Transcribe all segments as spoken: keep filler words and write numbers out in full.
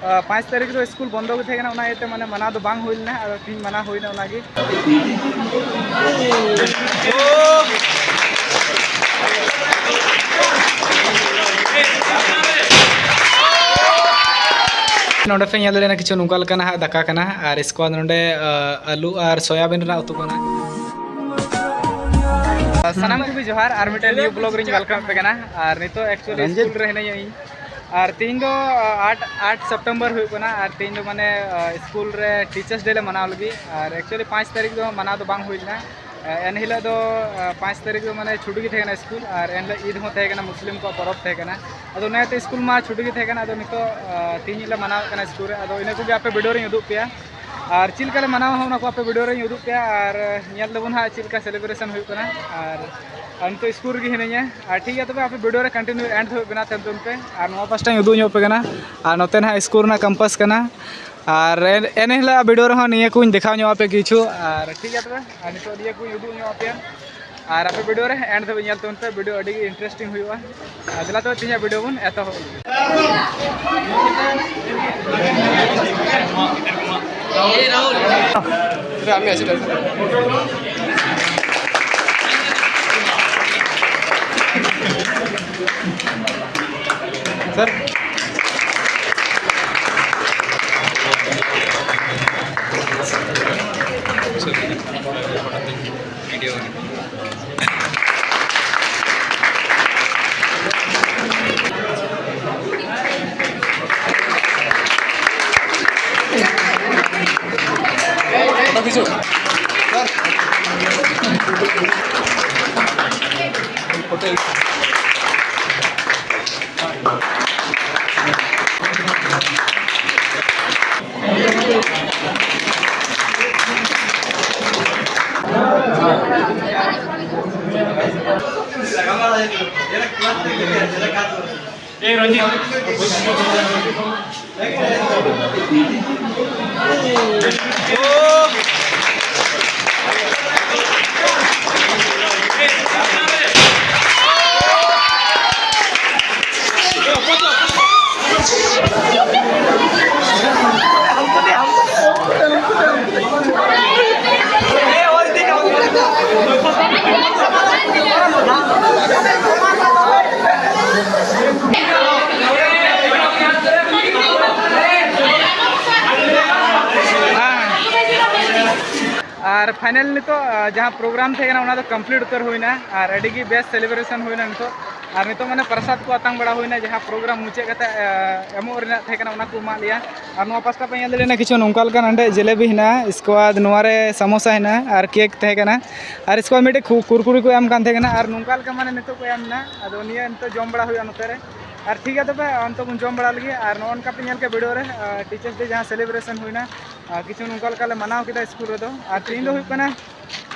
ᱯᱟᱸᱪ ᱛᱟᱹᱨᱤᱠᱷ ᱫᱚ ᱥᱠᱩᱞ ᱵᱚᱱᱫᱚ ᱜᱮ ᱛᱟᱦᱮᱸ ᱠᱟᱱᱟ, ᱚᱱᱟ ᱤᱭᱟᱹᱛᱮ ᱢᱟᱱᱮ ᱢᱟᱱᱟᱣ ᱫᱚ ᱵᱟᱝ ᱦᱩᱭ ᱞᱮᱱᱟ᱾ ᱟᱫᱚ ᱛᱤᱦᱤᱧ ᱢᱟᱱᱟᱣ ᱦᱩᱭᱱᱟ ᱚᱱᱟᱜᱮ᱾ ᱱᱚᱰᱮ ᱯᱮ ᱧᱮᱞ ᱫᱟᱲᱮᱭᱟᱜᱼᱟ, ᱠᱤᱪᱷᱩ ᱱᱚᱝᱠᱟ ᱞᱮᱠᱟᱱᱟᱜ ᱦᱟᱸᱜ ᱫᱟᱠᱟ ᱠᱟᱱᱟ, ᱟᱨ ᱤᱥᱠᱮ ᱵᱟᱫ ᱱᱚᱰᱮ, ᱟ, ᱟᱹᱞᱩ ᱟᱨ ᱥᱚᱭᱟᱵᱤᱱ ᱨᱮᱱᱟᱜ ᱩᱛᱩ ᱠᱟᱱᱟ᱾ ᱥᱟᱱᱟᱢ ᱠᱚᱜᱮ ᱡᱚᱦᱟᱨ, ᱟᱨ ᱢᱤᱫᱴᱮᱱ ᱱᱤᱭᱩ ᱵᱞᱚᱜ ᱨᱤᱧ ᱣᱮᱞᱠᱟᱢ ᱟᱯᱮ ᱠᱟᱱᱟ᱾ ᱟᱨ ᱱᱤᱛᱚᱜ ᱮᱠᱪᱩᱭᱮᱞᱤ ᱨᱚᱧᱡᱤᱛ᱾ ᱥᱠᱩᱞ ᱨᱮ ᱦᱤᱱᱟᱹᱧᱟ ᱤᱧ, ᱟᱨ ᱛᱤᱦᱤᱧ ᱫᱚ ᱟᱴ ᱟᱴ ᱥᱮᱯᱴᱮᱢᱵᱚᱨ ᱦᱩᱭᱩᱜ ᱠᱟᱱᱟ, ᱟᱨ ᱛᱤᱦᱤᱧ ᱫᱚ ᱢᱟᱱᱮ, ᱟ, ᱥᱠᱩᱞ ᱨᱮ ᱴᱤᱪᱟᱨᱥ ᱰᱮ ᱞᱮ ᱢᱟᱱᱟᱣ ᱞᱟᱹᱜᱤᱫ᱾ ᱟᱨ ᱮᱠᱪᱩᱭᱮᱞᱤ ᱯᱟᱸᱪ ᱛᱟᱹᱨᱤᱠᱷ ᱫᱚ ᱢᱟᱱᱟᱣ ᱫᱚ ᱵᱟᱝ ᱦᱩᱭ ᱞᱮᱱᱟ᱾ ᱮᱱ ᱦᱤᱞᱳᱜ ᱫᱚ, ᱟ, ᱯᱟᱸᱪ ᱛᱟᱹᱨᱤᱠᱷ ᱫᱚ ᱢᱟᱱᱮ ᱪᱷᱩᱴᱤ ᱜᱮ ᱛᱟᱦᱮᱸ ᱠᱟᱱᱟ ᱥᱠᱩᱞ, ᱟᱨ ᱮᱱ ᱦᱤᱞᱳᱜ ᱤᱫ ᱦᱚᱸ ᱛᱟᱦᱮᱸ ᱠᱟᱱᱟ, ᱢᱩᱥᱞᱤᱢ ᱠᱚᱣᱟᱜ ᱯᱚᱨᱚᱵᱽ ᱛᱟᱦᱮᱸ ᱠᱟᱱᱟ᱾ ᱟᱫᱚ ᱚᱱᱟᱛᱮ ᱥᱠᱩᱞ ᱢᱟ ᱪᱷᱩᱴᱤ ᱜᱮ ᱛᱟᱦᱮᱸ ᱠᱟᱱᱟ᱾ ᱟᱫᱚ ᱱᱤᱛᱚᱜ, ᱟ, ᱛᱤᱦᱤᱧ ᱞᱮ ᱢᱟᱱᱟᱣᱮᱫ ᱠᱟᱱᱟ ᱥᱠᱩᱞ ᱨᱮ᱾ ᱟᱫᱚ ᱤᱱᱟᱹ ᱠᱚᱜᱮ ᱟᱯᱮ ᱵᱷᱤᱰᱤᱭᱳ ᱨᱤᱧ ᱩᱫᱩᱜ ᱯᱮᱭᱟ, ᱟᱨ ᱪᱮᱫ ᱞᱮᱠᱟ ᱞᱮ ᱢᱟᱱᱟᱣᱟ ᱦᱚᱸ ᱚᱱᱟ ᱠᱚ ᱟᱯᱮ ᱵᱷᱤᱰᱤᱭᱳ ᱨᱤᱧ ᱩᱫᱩᱜ ᱯᱮᱭᱟ, ᱟᱨ ᱧᱮᱞ ᱛᱟᱵᱚᱱ ᱦᱟᱸᱜ ᱪᱮᱫ ᱞᱮᱠᱟ ᱥᱮᱞᱤᱵᱨᱮᱥᱚᱱ ᱦᱩᱭᱩᱜ ᱠᱟᱱᱟ᱾ ᱟᱨ, ᱟᱨ ᱱᱤᱛᱚᱜ ᱥᱠᱩᱞ ᱨᱮᱜᱮ ᱦᱤᱱᱟᱹᱧᱟ᱾ ᱟᱨ ᱴᱷᱤᱠ ᱜᱮᱭᱟ, ᱛᱚᱵᱮ ᱟᱯᱮ ᱵᱷᱤᱰᱤᱭᱳ ᱨᱮ ᱠᱚᱱᱴᱤᱱᱤᱭᱩ ᱮᱱᱰ ᱫᱷᱟᱹᱵᱤᱡ ᱵᱮᱱᱟᱣ ᱛᱟᱦᱮᱱ ᱛᱟᱵᱚᱱ ᱯᱮ᱾ ᱟᱨ ᱱᱚᱣᱟ ᱯᱟᱥᱴᱟᱧ ᱩᱫᱩᱜ ᱧᱚᱜ ᱯᱮ ᱠᱟᱱᱟ, ᱟᱨ ᱱᱚᱛᱮ ᱱᱟᱦᱟᱜ ᱥᱠᱩᱞ ᱨᱮᱱᱟᱜ ᱠᱮᱢᱯᱟᱥ ᱠᱟᱱᱟ᱾ ᱟᱨ ᱮᱱ ᱮᱱ ᱦᱤᱞᱳᱜ ᱵᱷᱤᱰᱤᱭᱳ ᱨᱮᱦᱚᱸ ᱱᱤᱭᱟᱹ ᱠᱚᱧ ᱫᱮᱠᱷᱟᱣ ᱧᱚᱜ ᱟᱯᱮ ᱠᱤᱪᱷᱩ᱾ ᱟᱨ ᱴᱷᱤᱠ ᱜᱮᱭᱟ, ᱛᱚᱵᱮ ᱟᱨ ᱱᱤᱛᱚᱜ ᱱᱤᱭᱟᱹ ᱠᱚᱧ ᱩᱫᱩᱜ ᱧᱚᱜ ᱟᱯᱮᱭᱟ᱾ ᱟᱨ ᱟᱯᱮ ᱵᱷᱤᱰᱤᱭᱳ ᱨᱮ ᱮᱱᱰ ᱫᱷᱟᱹᱵᱤᱡ ᱧᱮᱞ ᱛᱟᱵᱚᱱ ᱯᱮ, ᱵᱷᱤᱰᱤᱭᱳ ᱟᱹᱰᱤ ᱜᱮ ᱤᱱᱴᱟᱨᱮᱥᱴᱤᱝ ᱦᱩᱭᱩᱜᱼᱟ᱾ ᱟᱨ ᱫᱮᱞᱟ ᱛᱚᱵᱮ ᱛᱮᱦᱮᱧᱟᱜ ᱵᱷᱤᱰᱤᱭᱳ ᱵᱚᱱ ᱮᱛᱚᱦᱚᱵ ᱞᱮᱜᱮ᱾ ᱟᱨ final ᱱᱤᱛᱚᱜ ᱡᱟᱦᱟᱸ program ᱛᱟᱦᱮᱸ ᱠᱟᱱᱟ, ᱚᱱᱟ ᱫᱚ complete ᱩᱛᱟᱹᱨ ᱦᱩᱭᱱᱟ ᱟᱨ ᱟᱹᱰᱤ ᱜᱮ ᱵᱮᱥ celebration ᱦᱩᱭᱱᱟ ᱱᱤᱛᱚᱜ᱾ ᱟᱨ ᱱᱤᱛᱚᱜ ᱢᱟᱱᱮ ᱯᱨᱚᱥᱟᱫ ᱠᱚ ᱟᱛᱟᱝ ᱵᱟᱲᱟ ᱦᱩᱭᱱᱟ, ᱡᱟᱦᱟᱸ program ᱢᱩᱪᱟᱹᱫ ᱠᱟᱛᱮ ᱮᱢᱚᱜ ᱨᱮᱱᱟᱜ ᱛᱟᱦᱮᱸ ᱠᱟᱱᱟ, ᱚᱱᱟ ᱠᱚ ᱮᱢᱟᱜ ᱞᱮᱭᱟ᱾ ᱟᱨ ᱱᱚᱣᱟ ᱯᱟᱥᱴᱟ ᱯᱮ ᱧᱮᱞ ᱫᱟᱲᱮᱭᱟᱜ ᱠᱟᱱᱟ, ᱠᱤᱪᱷᱩ ᱱᱚᱝᱠᱟ ᱞᱮᱠᱟ ᱱᱚᱰᱮ ᱡᱮᱞᱮᱵᱤ ᱦᱮᱱᱟᱜᱼᱟ, ᱤᱥᱠᱮ ᱵᱟᱫ ᱱᱚᱣᱟ ᱨᱮ ᱥᱟᱢᱳᱥᱟ ᱦᱮᱱᱟᱜᱼᱟ ᱟᱨ cake ᱛᱟᱦᱮᱸ ᱠᱟᱱᱟ᱾ ᱟᱨ ᱤᱥᱠᱮ ᱵᱟᱫ ᱢᱤᱫᱴᱮᱡ ᱠᱩ- ᱠᱩᱨᱠᱩᱨᱤ ᱠᱚ ᱮᱢ ᱠᱟᱱ ᱛᱟᱦᱮᱸ ᱠᱟᱱᱟ᱾ ᱟᱨ ᱱᱚᱝᱠᱟ ᱞᱮᱠᱟ ᱢᱟᱱᱮ ᱱᱤᱛᱚᱜ ᱠᱚ ᱮᱢ ᱮᱱᱟ, ᱟᱫᱚ ᱱᱤᱭᱟᱹ ᱱᱤᱛᱚᱜ ᱡᱚᱢ ᱵᱟᱲᱟ ᱦᱩᱭᱩᱜᱼᱟ ᱱᱚᱛᱮ ᱨᱮ᱾ ᱟᱨ ᱴᱷᱤᱠ ᱜᱮᱭᱟ, ᱛᱚᱵᱮ ᱱᱤᱛᱚᱜ ᱵᱚᱱ ᱡᱚᱢ ᱵᱟᱲᱟ ᱞᱮᱜᱮ᱾ ᱟᱨ ᱱᱚᱜᱼᱚ ᱱᱚᱝᱠᱟ ᱯᱮ ᱧᱮᱞ ᱠᱮᱫ video ᱨᱮ, ᱟᱨ Teachers Day ᱡᱟᱦᱟᱸ celebration ᱦᱩᱭᱱᱟ, ᱟᱨ ᱠᱤᱪᱷᱩ ᱱᱚᱝᱠᱟ ᱞᱮᱠᱟ ᱞᱮ ᱢᱟᱱᱟᱣ ᱠᱮᱫᱟ ᱥᱠᱩᱞ ᱨᱮᱫᱚ᱾ ᱟᱨ ᱛᱮᱦᱮᱧ ᱫᱚ ᱦᱩᱭᱩᱜ ᱠᱟᱱᱟ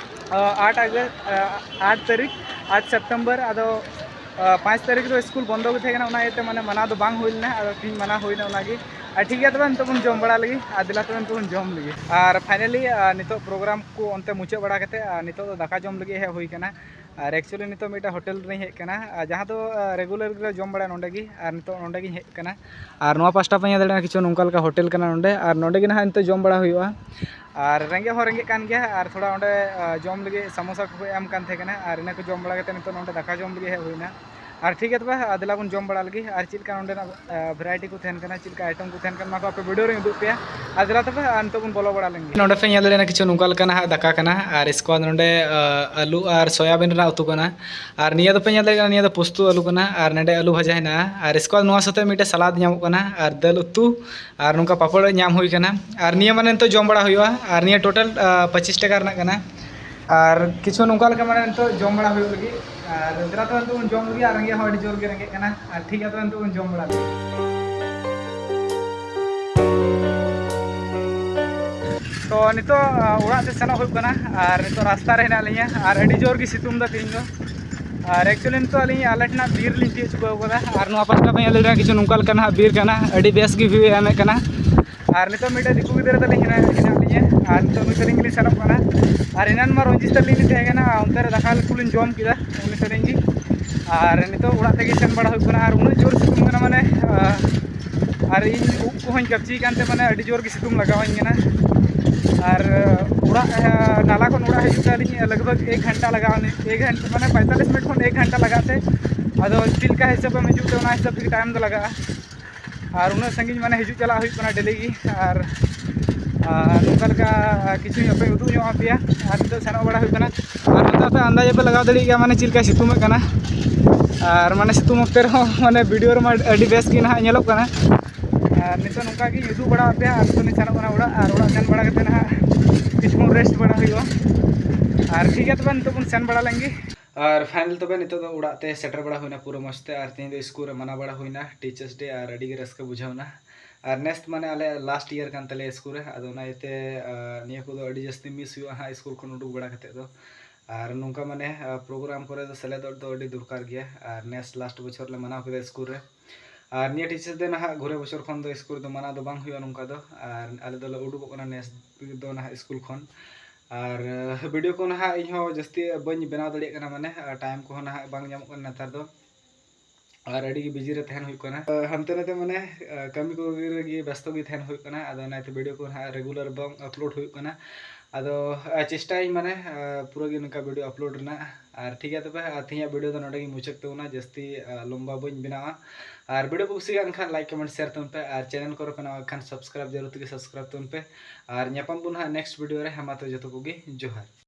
ᱟᱴ ᱟᱜᱚᱥᱴ, ᱟᱴ ᱛᱟᱹᱨᱤᱠᱷ, ᱟᱴ ᱥᱮᱯᱴᱮᱢᱵᱚᱨ᱾ ᱟᱫᱚ ᱯᱟᱸᱪ ᱛᱟᱹᱨᱤᱠᱷ ᱫᱚ ᱥᱠᱩᱞ ᱵᱚᱱᱫᱚ ᱜᱮ ᱛᱟᱦᱮᱸ ᱠᱟᱱᱟ, ᱚᱱᱟ ᱤᱭᱟᱹᱛᱮ ᱢᱟᱱᱮ ᱢᱟᱱᱟᱣ ᱫᱚ ᱵᱟᱝ ᱦᱩᱭ ᱞᱮᱱᱟ᱾ ᱟᱫᱚ ᱛᱮᱦᱮᱧ ᱢᱟᱱᱟᱣ ᱦᱩᱭᱱᱟ ᱚᱱᱟᱜᱮ᱾ ᱟᱨ ᱴᱷᱤᱠ ᱜᱮᱭᱟ, ᱛᱚᱵᱮ ᱱᱤᱛᱚᱜ ᱵᱚᱱ ᱡᱚᱢ ᱵᱟᱲᱟ ᱞᱮᱜᱮ᱾ ᱟᱨ ᱫᱮᱞᱟ ᱛᱚᱵᱮ ᱱᱤᱛᱚᱜ ᱵᱚᱱ ᱡᱚᱢ ᱞᱮᱜᱮ᱾ ᱟᱨ finally ᱱᱤᱛᱚᱜ program ᱠᱚ ᱚᱱᱛᱮ ᱢᱩᱪᱟᱹᱫ ᱵᱟᱲᱟ ᱠᱟᱛᱮ, ᱟᱨ ᱱᱤᱛᱚᱜ ᱫᱚ ᱫᱟᱠᱟ ᱡᱚᱢ ᱞᱟᱹᱜᱤᱫ ᱦᱮᱡ ᱦᱩᱭ ᱠᱟᱱᱟ᱾ ᱟᱨ actually ᱱᱤᱛᱚᱜ ᱢᱤᱫᱴᱮᱱ ᱦᱳᱴᱮᱞ ᱨᱤᱧ ᱦᱮᱡ ᱠᱟᱱᱟ, ᱟᱨ ᱡᱟᱦᱟᱸ ᱫᱚ regular ᱜᱮᱞᱮ ᱡᱚᱢ ᱵᱟᱲᱟᱭᱟ ᱱᱚᱸᱰᱮ ᱜᱮ᱾ ᱟᱨ ᱱᱤᱛᱚᱜ ᱱᱚᱸᱰᱮ ᱜᱤᱧ ᱦᱮᱡ ᱠᱟᱱᱟ᱾ ᱟᱨ ᱱᱚᱣᱟ ᱯᱟᱥᱴᱟ ᱯᱮ ᱧᱮᱞ ᱫᱟᱲᱮᱭᱟᱜᱼᱟ, ᱠᱤᱪᱷᱩ ᱱᱚᱝᱠᱟ ᱞᱮᱠᱟ ᱦᱳᱴᱮᱞ ᱠᱟᱱᱟ ᱱᱚᱸᱰᱮ, ᱟᱨ ᱱᱚᱸᱰᱮ ᱜᱮ ᱱᱟᱦᱟᱜ ᱱᱤᱛᱚᱜ ᱡᱚᱢ ᱵᱟᱲᱟ ᱦᱩᱭᱩᱜᱼᱟ᱾ ᱟᱨ ᱨᱮᱸᱜᱮᱡ ᱦᱚᱸ ᱨᱮᱸᱜᱮᱡ ᱠᱟᱱ ᱜᱮᱭᱟ, ᱟᱨ ᱛᱷᱚᱲᱟ ᱚᱸᱰᱮ ᱡᱚᱢ ᱞᱟᱹᱜᱤᱫ ᱥᱟᱢᱳᱥᱟ ᱠᱚᱠᱚ ᱮᱢ ᱠᱟᱱ ᱛᱟᱦᱮᱸ ᱠᱟᱱᱟ, ᱟᱨ ᱤᱱᱟᱹ ᱠᱚ ᱡᱚᱢ ᱵᱟᱲᱟ ᱠᱟᱛᱮ ᱱᱤᱛᱚᱜ ᱱᱚᱸᱰᱮ ᱫᱟᱠᱟ ᱡᱚᱢ ᱞᱟᱹᱜᱤᱫ ᱦᱮᱡ ᱦᱩᱭᱱᱟ᱾ ᱟᱨ ᱴᱷᱤᱠ ᱜᱮᱭᱟ, ᱛᱚᱵᱮ ᱫᱮᱞᱟ ᱵᱚᱱ ᱡᱚᱢ ᱵᱟᱲᱟ ᱞᱮᱜᱮ, ᱟᱨ ᱪᱮᱫ ᱞᱮᱠᱟ ᱱᱚᱸᱰᱮᱱᱟᱜ variety ᱠᱚ ᱛᱟᱦᱮᱱ ᱠᱟᱱᱟ, ᱪᱮᱫ ᱞᱮᱠᱟ item ᱠᱚ ᱛᱟᱦᱮᱱ ᱠᱟᱱᱟ, ᱚᱱᱟ ᱠᱚ ᱟᱯᱮ video ᱨᱤᱧ ᱩᱫᱩᱜ ᱯᱮᱭᱟ᱾ ᱟᱨ ᱫᱮᱞᱟ ᱛᱚᱵᱮ, ᱟᱨ ᱱᱤᱛᱚᱜ ᱵᱚᱱ ᱵᱚᱞᱚ ᱵᱟᱲᱟ ᱞᱮᱱ ᱜᱮ᱾ ᱱᱚᱸᱰᱮ ᱯᱮ ᱧᱮᱞ ᱫᱟᱲᱮᱭᱟᱜᱼᱟ, ᱠᱤᱪᱷᱩ ᱱᱚᱝᱠᱟ ᱞᱮᱠᱟᱱᱟᱜ ᱦᱟᱸᱜ ᱫᱟᱠᱟ ᱠᱟᱱᱟ, ᱟᱨ ᱤᱥᱠᱮ ᱵᱟᱫ ᱱᱚᱸᱰᱮ ᱟᱹᱞᱩ ᱟᱨ ᱥᱚᱭᱟᱵᱤᱱ ᱨᱮᱱᱟᱜ ᱩᱛᱩ ᱠᱟᱱᱟ᱾ ᱟᱨ ᱱᱤᱭᱟᱹ ᱫᱚᱯᱮ ᱧᱮᱞ ᱫᱟᱲᱮᱭᱟᱜ ᱠᱟᱱᱟ, ᱱᱤᱭᱟᱹ ᱫᱚ ᱯᱳᱥᱛᱩ ᱟᱹᱞᱩ ᱠᱟᱱᱟ, ᱟᱨ ᱱᱚᱸᱰᱮ ᱟᱹᱞᱩ ᱵᱷᱟᱡᱟ ᱦᱮᱱᱟᱜᱼᱟ᱾ ᱟᱨ ᱤᱥᱠᱮ ᱵᱟᱫ ᱱᱚᱣᱟ ᱥᱟᱛᱮ ᱢᱤᱫᱴᱮᱱ salad ᱧᱟᱢᱚᱜ ᱠᱟᱱᱟ, ᱟᱨ ᱫᱟᱹᱞ ᱩᱛᱩ, ᱟᱨ ᱱᱚᱝᱠᱟ ᱯᱟᱯᱚᱲ ᱧᱟᱢ ᱦᱩᱭ ᱠᱟᱱᱟ᱾ ᱟᱨ ᱱᱤᱭᱟᱹ ᱢᱟᱱᱮ ᱱᱤᱛᱚᱜ ᱡᱚᱢ ᱵᱟᱲᱟ ᱦᱩᱭᱩᱜᱼᱟ᱾ ᱟᱨ ᱱᱤᱭᱟᱹ total ᱯᱚᱸᱪᱤᱥ ᱴᱟᱠᱟ ᱨᱮᱱᱟᱜ ᱠᱟᱱᱟ᱾ ᱟᱨ ᱠᱤᱪᱷᱩ ᱱᱚᱝᱠᱟ ᱞᱮᱠᱟ ᱢᱟᱱᱮ ᱱᱤᱛᱚᱜ ᱡᱚᱢ ᱵᱟᱲᱟ ᱦᱩᱭᱩᱜ ᱞᱟᱹᱜᱤᱫ᱾ ᱟᱨ ᱫᱮᱞᱟ ᱛᱚᱵᱮ ᱱᱤᱛᱚᱜ ᱵᱚᱱ ᱡᱚᱢ ᱞᱟᱹᱜᱤᱫ, ᱟᱨ ᱨᱮᱸᱜᱮᱡ ᱦᱚᱸ ᱟᱹᱰᱤ ᱡᱳᱨ ᱜᱮ ᱨᱮᱸᱜᱮᱡ ᱠᱟᱱᱟ᱾ ᱟᱨ ᱴᱷᱤᱠ ᱜᱮᱭᱟ, ᱛᱚᱵᱮ ᱱᱤᱛᱚᱜ ᱵᱚᱱ ᱡᱚᱢ ᱵᱟᱲᱟ ᱞᱮᱜᱮ᱾ ᱛᱚ ᱱᱤᱛᱚᱜ, ᱟ, ᱚᱲᱟᱜ ᱛᱮ ᱥᱮᱱᱚᱜ ᱦᱩᱭᱩᱜ ᱠᱟᱱᱟ᱾ ᱟᱨ ᱱᱤᱛᱚᱜ ᱨᱟᱥᱛᱟ ᱨᱮ ᱦᱮᱱᱟᱜ ᱞᱤᱧᱟ, ᱟᱨ ᱟᱹᱰᱤ ᱡᱳᱨ ᱜᱮ ᱥᱤᱛᱩᱝ ᱫᱟ ᱛᱮᱦᱮᱧ ᱫᱚ᱾ ᱟᱨ actually ᱱᱤᱛᱚᱜ ᱟᱹᱞᱤᱧ ᱟᱞᱮ ᱴᱷᱮᱱᱟᱜ ᱵᱤᱨ ᱞᱤᱧ ᱛᱤᱭᱳᱜ ᱪᱩᱠᱟᱹᱣ ᱠᱟᱫᱟ᱾ ᱟᱨ ᱱᱚᱣᱟ ᱯᱟᱥᱴᱟ ᱯᱮ ᱧᱮᱞ ᱫᱟᱲᱮᱭᱟᱜᱼᱟ, ᱠᱤᱪᱷᱩ ᱱᱚᱝᱠᱟ ᱞᱮᱠᱟᱱᱟᱜ ᱵᱤᱨ ᱠᱟᱱᱟ, ᱟᱹᱰᱤ ᱵᱮᱥ ᱜᱮ view ᱮ ᱮᱢᱮᱫ ᱠᱟᱱᱟ᱾ ᱟᱨ ᱱᱤᱛᱚᱜ ᱢᱤᱫᱴᱮᱱ ᱫᱤᱠᱩ ᱜᱤᱫᱽᱨᱟᱹ ᱛᱟᱹᱞᱤᱧ ᱦᱮᱱᱟᱭ, ᱦᱮᱱᱟᱜ ᱞᱤᱧᱟ᱾ ᱟᱨ ᱱᱤᱛᱚᱜ ᱩᱱᱤ ᱛᱟᱹᱞᱤᱧ ᱜᱮᱞᱤᱧ ᱥᱮᱱᱚᱜ ᱠᱟᱱᱟ᱾ ᱟᱨ ᱮᱱᱟᱱ ᱢᱟ ᱨᱚᱧᱡᱤᱛ ᱛᱟᱹᱞᱤᱧ ᱞᱤᱧ ᱛᱟᱦᱮᱸ ᱠᱟᱱᱟ, ᱚᱱᱛᱮ ᱨᱮ ᱫᱟᱠᱟ ᱠᱚᱞᱤᱧ ᱡᱚᱢ ᱠᱮᱫᱟ ᱩᱱᱤ ᱛᱟᱹᱞᱤᱧ ᱜᱮ᱾ ᱟᱨ ᱱᱤᱛᱚᱜ ᱚᱲᱟᱜ ᱛᱮᱜᱮ ᱥᱮᱱ ᱵᱟᱲᱟ ᱦᱩᱭᱩᱜ ᱠᱟᱱᱟ᱾ ᱟᱨ ᱩᱱᱟᱹᱜ ᱡᱳᱨ ᱥᱤᱛᱩᱝ ᱠᱟᱱᱟ, ᱢᱟᱱᱮ, ᱟᱨ ᱤᱧ ᱩᱵ ᱠᱚᱦᱚᱸᱧ ᱠᱟᱹᱯᱪᱤ ᱠᱟᱱᱛᱮ, ᱢᱟᱱᱮ, ᱟᱹᱰᱤ ᱡᱳᱨ ᱜᱮ ᱥᱤᱛᱩᱝ ᱞᱟᱜᱟᱣᱟᱹᱧ ᱠᱟᱱᱟ᱾ ᱟᱨ ᱚᱲᱟᱜ, ᱱᱟᱞᱟ ᱠᱷᱚᱱ ᱚᱲᱟᱜ ᱦᱤᱡᱩᱜ ᱛᱮ ᱟᱹᱞᱤᱧ ᱞᱟᱜᱽ ᱵᱷᱟᱜᱽ ᱮᱠ ᱜᱷᱚᱱᱴᱟ ᱞᱟᱜᱟᱣ ᱞᱤᱧ, ᱮᱠ ᱜᱷᱚᱱᱴᱟ, ᱢᱟᱱᱮ, ᱯᱚᱸᱭᱛᱟᱞᱞᱤᱥ ᱢᱤᱱᱤᱴ ᱠᱷᱚᱱ ᱮᱠ ᱜᱷᱚᱱᱴᱟ ᱞᱟᱜᱟᱜ ᱛᱮ᱾ ᱟᱫᱚ ᱪᱮᱫ ᱞᱮᱠᱟ ᱦᱤᱥᱟᱹᱵᱮᱢ ᱦᱤᱡᱩᱜ ᱛᱮ, ᱚᱱᱟ ᱦᱤᱥᱟᱹᱵ ᱛᱮᱜᱮ time ᱫᱚ ᱞᱟᱜᱟᱜᱼᱟ᱾ ᱟᱨ ᱩᱱᱟᱹᱜ ᱥᱟᱺᱜᱤᱧ, ᱢᱟᱱᱮ, ᱦᱤᱡᱩᱜ ᱪᱟᱞᱟᱜ ᱦᱩᱭᱩᱜ ᱠᱟᱱᱟ daily ᱜᱮ᱾ ᱟᱨ ᱟᱨ ᱱᱚᱝᱠᱟ ᱞᱮᱠᱟ ᱠᱤᱪᱷᱩᱧ ᱟᱯᱮ ᱩᱫᱩᱜ ᱧᱚᱜ ᱟᱯᱮᱭᱟ᱾ ᱟᱨ ᱱᱤᱛᱚᱜ ᱥᱮᱱᱚᱜ ᱵᱟᱲᱟ ᱦᱩᱭᱩᱜ ᱠᱟᱱᱟ᱾ ᱟᱨ ᱱᱚᱛᱮ ᱟᱯᱮ ᱟᱱᱫᱟᱡᱽ ᱯᱮ ᱞᱟᱜᱟᱣ ᱫᱟᱲᱮᱭᱟᱜ ᱜᱮᱭᱟ, ᱢᱟᱱᱮ ᱪᱮᱫ ᱞᱮᱠᱟ ᱥᱤᱛᱩᱝ ᱮᱫ ᱠᱟᱱᱟ᱾ ᱟᱨ ᱢᱟᱱᱮ ᱥᱤᱛᱩᱝ ᱚᱠᱛᱮ ᱨᱮᱦᱚᱸ ᱢᱟᱱᱮ ᱵᱷᱤᱰᱤᱭᱳ ᱨᱮᱢᱟ ᱟᱹᱰᱤ ᱵᱮᱥ ᱜᱮ ᱱᱟᱦᱟᱜ ᱧᱮᱞᱚᱜ ᱠᱟᱱᱟ᱾ ᱟᱨ ᱱᱤᱛᱚᱜ ᱱᱚᱝᱠᱟ ᱜᱤᱧ ᱩᱫᱩᱜ ᱵᱟᱲᱟ ᱟᱯᱮᱭᱟ᱾ ᱟᱨ ᱱᱤᱛᱚᱜ ᱞᱤᱧ ᱥᱮᱱᱚᱜ ᱠᱟᱱᱟ ᱚᱲᱟᱜ, ᱟᱨ ᱚᱲᱟᱜ ᱥᱮᱱ ᱵᱟᱲᱟ ᱠᱟᱛᱮ ᱱᱟᱦᱟᱜ ᱠᱤᱪᱷᱩ ᱠᱷᱚᱱ ᱨᱮᱥᱴ ᱵᱟᱲᱟ ᱦᱩᱭᱩᱜᱼᱟ᱾ ᱟᱨ ᱴᱷᱤᱠ ᱜᱮᱭᱟ, ᱛᱚᱵᱮ ᱱᱤᱛᱚᱜ ᱵᱚᱱ ᱥᱮᱱ ᱵᱟᱲᱟ ᱞᱮᱱ ᱜᱮ᱾ ᱟᱨ ᱯᱷᱟᱭᱱᱟᱞ ᱛᱚᱵᱮ ᱱᱤᱛᱚᱜ ᱫᱚ ᱚᱲᱟᱜ ᱛᱮ ᱥᱮᱴᱮᱨ ᱵᱟᱲᱟ ᱦᱩᱭᱱᱟ ᱯᱩᱨᱟᱹ ᱢᱚᱡᱽ ᱛᱮ᱾ ᱟᱨ ᱛᱮᱦᱮᱧ ᱫᱚ ᱥᱠᱩᱞ ᱨᱮ ᱢᱟᱱᱟᱣ ᱵᱟᱲᱟ ᱦᱩᱭᱱᱟ ᱴᱤᱪᱟᱨᱥ ᱰᱮ, ᱟᱨ ᱟᱹᱰᱤ ᱜᱮ ᱨᱟᱹᱥᱠᱟᱹ ᱵᱩᱡᱷᱟᱹᱣ ᱮᱱᱟ᱾ ᱟᱨ ᱱᱮᱥ ᱢᱟᱱᱮ ᱟᱞᱮ ᱞᱟᱥᱴ ᱤᱭᱟᱨ ᱠᱟᱱ ᱛᱟᱞᱮᱭᱟ ᱥᱠᱩᱞ ᱨᱮ, ᱟᱫᱚ ᱚᱱᱟ ᱤᱭᱟᱹᱛᱮ ᱟᱨ ᱱᱤᱭᱟᱹ ᱠᱚᱫᱚ ᱟᱹᱰᱤ ᱡᱟᱹᱥᱛᱤ ᱢᱤᱥ ᱦᱩᱭᱩᱜᱼᱟ ᱦᱟᱸᱜ ᱥᱠᱩᱞ ᱠᱷᱚᱱ ᱩᱰᱩᱠ ᱵᱟᱲᱟ ᱠᱟᱛᱮᱫ ᱫᱚ᱾ ᱟᱨ ᱱᱚᱝᱠᱟ ᱢᱟᱱᱮ ᱟᱨ ᱯᱨᱳᱜᱨᱟᱢ ᱠᱚᱨᱮ ᱫᱚ ᱥᱮᱞᱮᱫᱚᱜ ᱫᱚ ᱟᱹᱰᱤ ᱫᱚᱨᱠᱟᱨ ᱜᱮᱭᱟ᱾ ᱟᱨ ᱱᱮᱥ ᱞᱟᱥᱴ ᱵᱚᱪᱷᱚᱨ ᱞᱮ ᱢᱟᱱᱟᱣ ᱠᱮᱫᱟ ᱥᱠᱩᱞ ᱨᱮ᱾ ᱟᱨ ᱱᱤᱭᱟᱹ ᱴᱤᱪᱟᱨᱥ ᱰᱮ ᱱᱟᱦᱟᱜ ᱜᱷᱩᱨᱮ ᱵᱚᱪᱷᱚᱨ ᱠᱷᱚᱱ ᱫᱚ ᱥᱠᱩᱞ ᱨᱮᱫᱚ ᱢᱟᱱᱟᱣ ᱫᱚ ᱵᱟᱝ ᱦᱩᱭᱩᱜᱼᱟ ᱱᱚᱝᱠᱟ ᱫᱚ᱾ ᱟᱨ ᱟᱞᱮ ᱫᱚᱞᱮ ᱩᱰᱩᱠᱚᱜ ᱠᱟᱱᱟ ᱱᱮᱥ ᱫᱚ ᱱᱟᱦᱟᱜ ᱥᱠᱩᱞ ᱠᱷᱚᱱ᱾ ᱟᱨ ᱵᱷᱤᱰᱤᱭᱳ ᱠᱚ ᱱᱟᱦᱟᱜ ᱤᱧ ᱦᱚᱸ ᱡᱟᱹᱥᱛᱤ ᱵᱟᱹᱧ ᱵᱮᱱᱟᱣ ᱫᱟᱲᱮᱭᱟᱜ ᱠᱟᱱᱟ, ᱢᱟᱱᱮ ᱴᱟᱭᱤᱢ ᱠᱚᱦᱚᱸ ᱱᱟᱦᱟᱜ ᱵᱟᱝ ᱧᱟᱢᱚᱜ ᱠᱟᱱᱟ ᱱᱮᱛᱟᱨ ᱫᱚ᱾ ᱟᱨ ᱟᱹᱰᱤ ᱜᱮ ᱵᱤᱡᱤ ᱨᱮ ᱛᱟᱦᱮᱱ ᱦᱩᱭᱩᱜ ᱠᱟᱱᱟ᱾ ᱦᱟᱱᱛᱮ ᱱᱟᱛᱮ ᱢᱟᱱᱮ ᱠᱟᱹᱢᱤ ᱠᱚ ᱨᱮᱜᱮ ᱵᱮᱥᱛᱚ ᱜᱮ ᱛᱟᱦᱮᱱ ᱦᱩᱭᱩᱜ ᱠᱟᱱᱟ᱾ ᱟᱫᱚ ᱚᱱᱟᱛᱮ ᱵᱷᱤᱰᱤᱭᱳ ᱠᱚ ᱱᱟᱦᱟᱜ ᱨᱮᱜᱩᱞᱟᱨ ᱵᱟᱝ ᱟᱯᱞᱳᱰ ᱦᱩᱭᱩᱜ ᱠᱟᱱᱟ᱾ ᱟᱫᱚ ᱪᱮᱥᱴᱟᱭᱟᱹᱧ ᱢᱟᱱᱮ ᱯᱩᱨᱟᱹ ᱜᱮ ᱱᱚᱝᱠᱟ ᱵᱷᱤᱰᱤᱭᱳ ᱟᱯᱞᱳᱰ ᱨᱮᱱᱟᱜ᱾ ᱟᱨ ᱴᱷᱤᱠ ᱜᱮᱭᱟ, ᱛᱚᱵᱮ ᱟᱨ ᱛᱮᱦᱮᱧᱟᱜ ᱵᱷᱤᱰᱤᱭᱳ ᱫᱚ ᱱᱚᱰᱮ ᱜᱮ ᱢᱩᱪᱟᱹᱫ ᱛᱟᱵᱚᱱᱟ, ᱡᱟᱹᱥᱛᱤ ᱞᱚᱢᱵᱟ ᱵᱟᱹᱧ ᱵᱮᱱᱟᱣᱟ᱾ ᱟᱨ ᱵᱷᱤᱰᱤᱭᱳ ᱠᱚ ᱠᱩᱥᱤᱭᱟᱜ ᱠᱷᱟᱱ ᱞᱟᱭᱤᱠ, ᱠᱚᱢᱮᱱᱴ, ᱥᱮᱭᱟᱨ ᱛᱟᱵᱚᱱ ᱯᱮ᱾ ᱟᱨ ᱪᱮᱱᱮᱞ ᱠᱚᱨᱮ ᱯᱮ ᱱᱟᱣᱟ ᱠᱷᱟᱱ ᱥᱟᱵᱥᱠᱨᱟᱭᱤᱵ ᱡᱟᱹᱨᱩᱲ ᱛᱮᱜᱮ ᱥᱟᱵᱥᱠᱨᱟᱭᱤᱵ ᱛᱟᱵᱚᱱ ᱯᱮ᱾ ᱟᱨ ᱧᱟᱯᱟᱢ ᱵᱚᱱ ᱦᱟᱸᱜ ᱱᱮᱠᱥᱴ ᱵᱷᱤᱰᱤᱭᱳ ᱨᱮ᱾ ᱦᱮᱸ ᱢᱟ ᱛᱚ ᱡᱚᱛᱚ ᱠᱚᱜᱮ ᱡᱚᱦᱟᱨ᱾